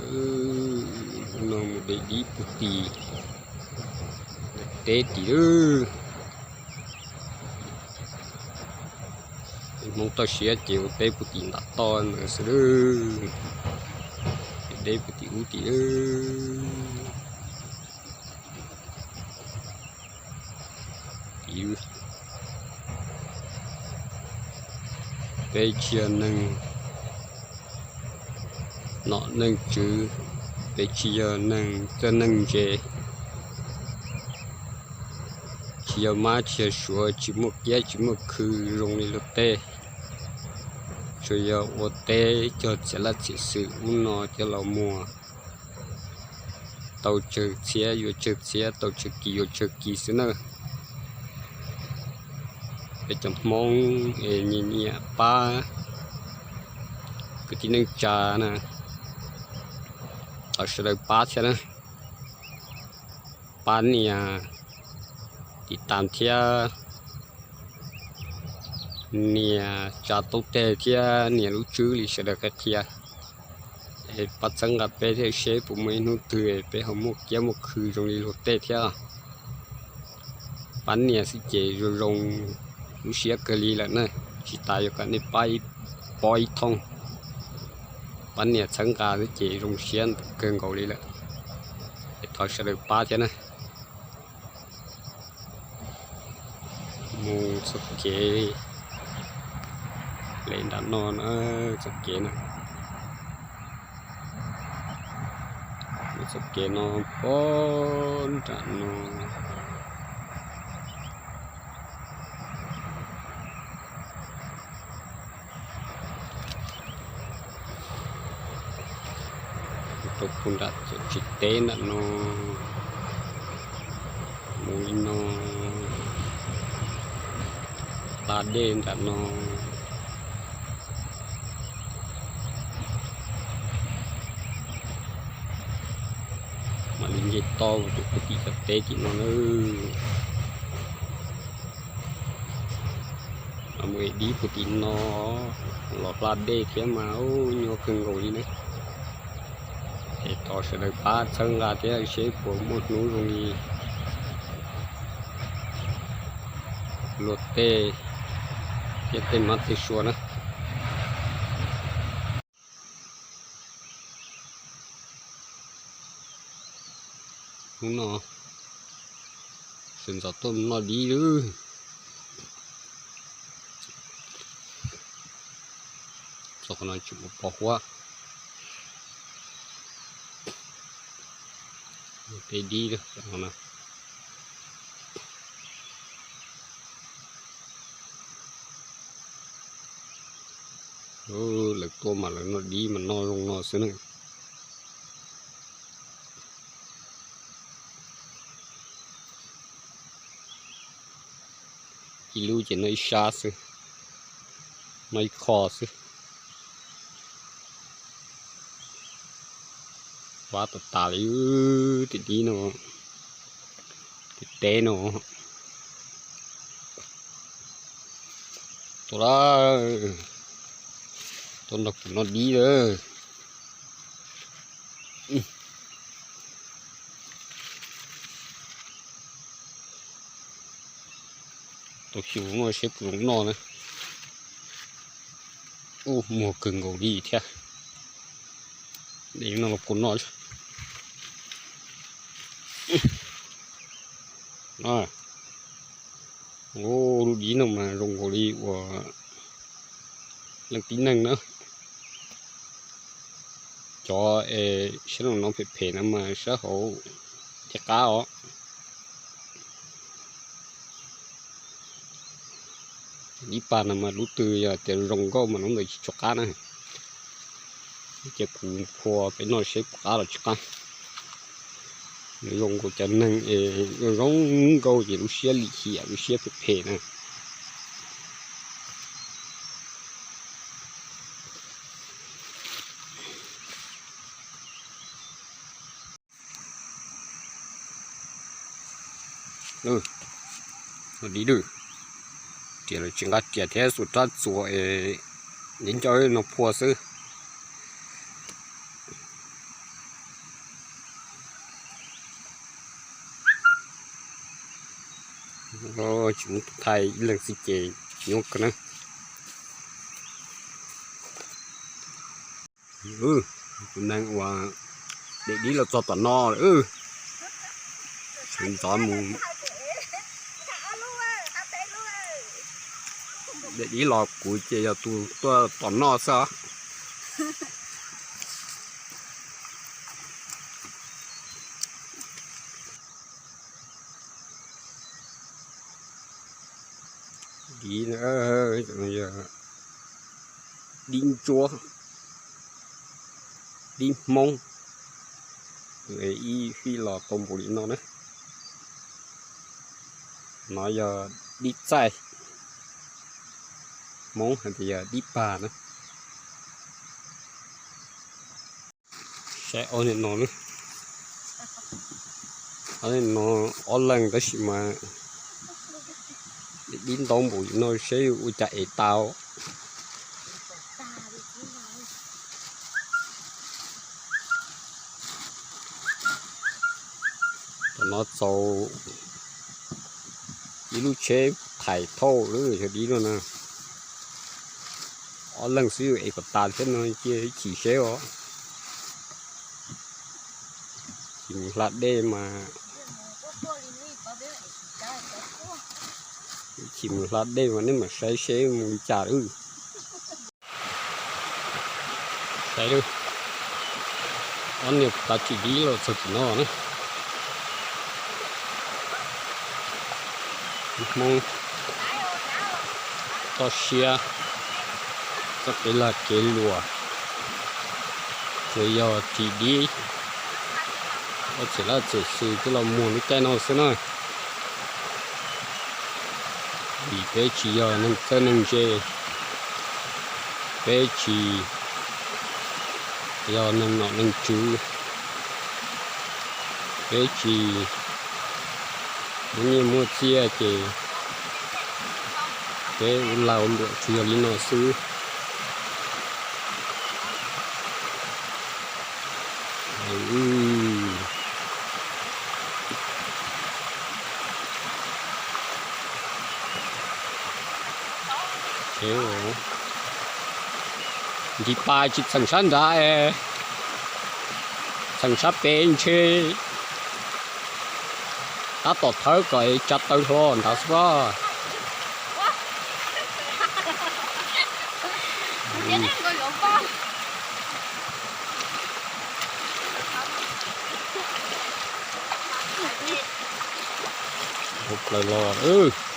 Hnub no mus de dib puag tim teb tim lawm. Hmoob toj siab ces ua teb puag tim nram toj ntawd xwb lawm. Deb puag tim ub tim lawm. Peb tsis yog neeg nom neeg tswv, peb tsis yog neeg txawj neeg ntse, tsis yog mab tsis yog suav, tsis muaj kiab tsis muaj khw zoo li luag tej. Tsuas yog ua teb cog txiav laj txiav xwm ub no coj los muag, tau tsawg txhiab yuav tsawg txhiab, tau tsawg kis yuav tsawg kis xwb na. Peb cov Hmoob es nyiam nyiam pab kwv tij neej tsa na, thov sawv daws pab thiab na. Pab nias tiv tas thiab nias tsa taub teg thiab nias lub tswb li sawv daws qhia qhia, es pab txhawb nqa peb thiab seb puas muaj ib hnub twg peb ho muaj kiab muaj khw zoo li luag tej thiab. Pab nias xwb ces zoo zoo lub siab kawg li lawm na, tsis tas yuav kom nej pab ib pob ib thooj. Pab nias txhawb nqa xwb ces zoo siab kawg nkaus li lawm, es thov sawv daws pab thiab na. Mus txoj kev lem nram no na, txoj kev na, mus txoj kev no pog nram no. Rau puag nram txoj tsev teb nram no, mus li no, hla dej nram no. Mam li nce toj rau puag tim cov teb tim no na. Mus ev dib puag tim no los hla dej thiab mas nyuaj kawg nkaus li na. Es thov sawv daws pab txhawb nqa thiab seb puas muaj hnub zoo li luag tej thiab tej mab tej sua na. Hnub no sawv ntxov tuaj noj dib lawm. Txog qhov no tsis ua pov huab, tej dib lawm. Lawv tuaj mas lawv noj dib mas noj zoo no xwb na. Ib lub ces noj ib sab xwb, noj ib qho xwb. Vab tas tas li, tej dib no, tej teb no. Tuaj lawm, tuaj nrog kuv noj dib lawm. Tau xyuas no seb puas zoo noj na. Ub, muag kawg nkaus li thiab. Dej no los puas noj. Ub, lub dib no mas zoo nkaus li uas leej tib neeg na. Cov es sab no phem phem no mas sab hauv thiaj qab os. Dib pag no mas lub twg yog tias zoo nkauj mas lub ntawd tsis tshua qab na. Ces kuv phua peb noj seb puas qab los tsis qab. Nws zoo nkaus cov neeg es zoo zoo nkauj ces lub siab lim hiam lub siab phem phem na. Dib lawm, riam los tsis nqa riam thiab xuas rab txuas es nco nco no phua xwb. Tsis muaj thaij ib leeg xwb ces nyuaj kawg na. Tus neeg uas de dib los txog tom no lawm. Sawv ntxov mus de dib los kuv ces yog tus tuaj tom no xwb os. Dib, dib ntsuab, dib Hmoob, ib fij los tau npaum li no na. No yog dib txaij, Hmoob hais tias yog dib pag na. Saib ob niag no, ob niag no ob leeg tab sis mas dib ntau npaum li no seb ua cas ev tau. Tam no txaus ib lub tsheb thais thauj lawm cov dib no na. Ob leeg xwb yuav ev kom tas thiab no cia ib chim seb os. Chim mus hla dej mas, chim mus hla dej mas nej mam saib seb mus li cas lawm. Saib, ob niag tav ris dib los txog tim no na. Hmoob toj siab, txoj kev lag kev luam, tsuas yog ris dib, txhim laj txhim xws coj los muag lub caij no xwb na. Vim peb tsis yog neeg txawj neeg ntse, peb tsis yog neeg nom neeg tswv, peb tsis muaj nyiaj muaj txiaj ces peb ua lag ua luam tsuas yog li no xwb. Nqis pas tsis txheem sab nrad, txheem sab pem ntshe tab tom thawb kom tsa taw hlo nrad xwb pob. Ua plaws los.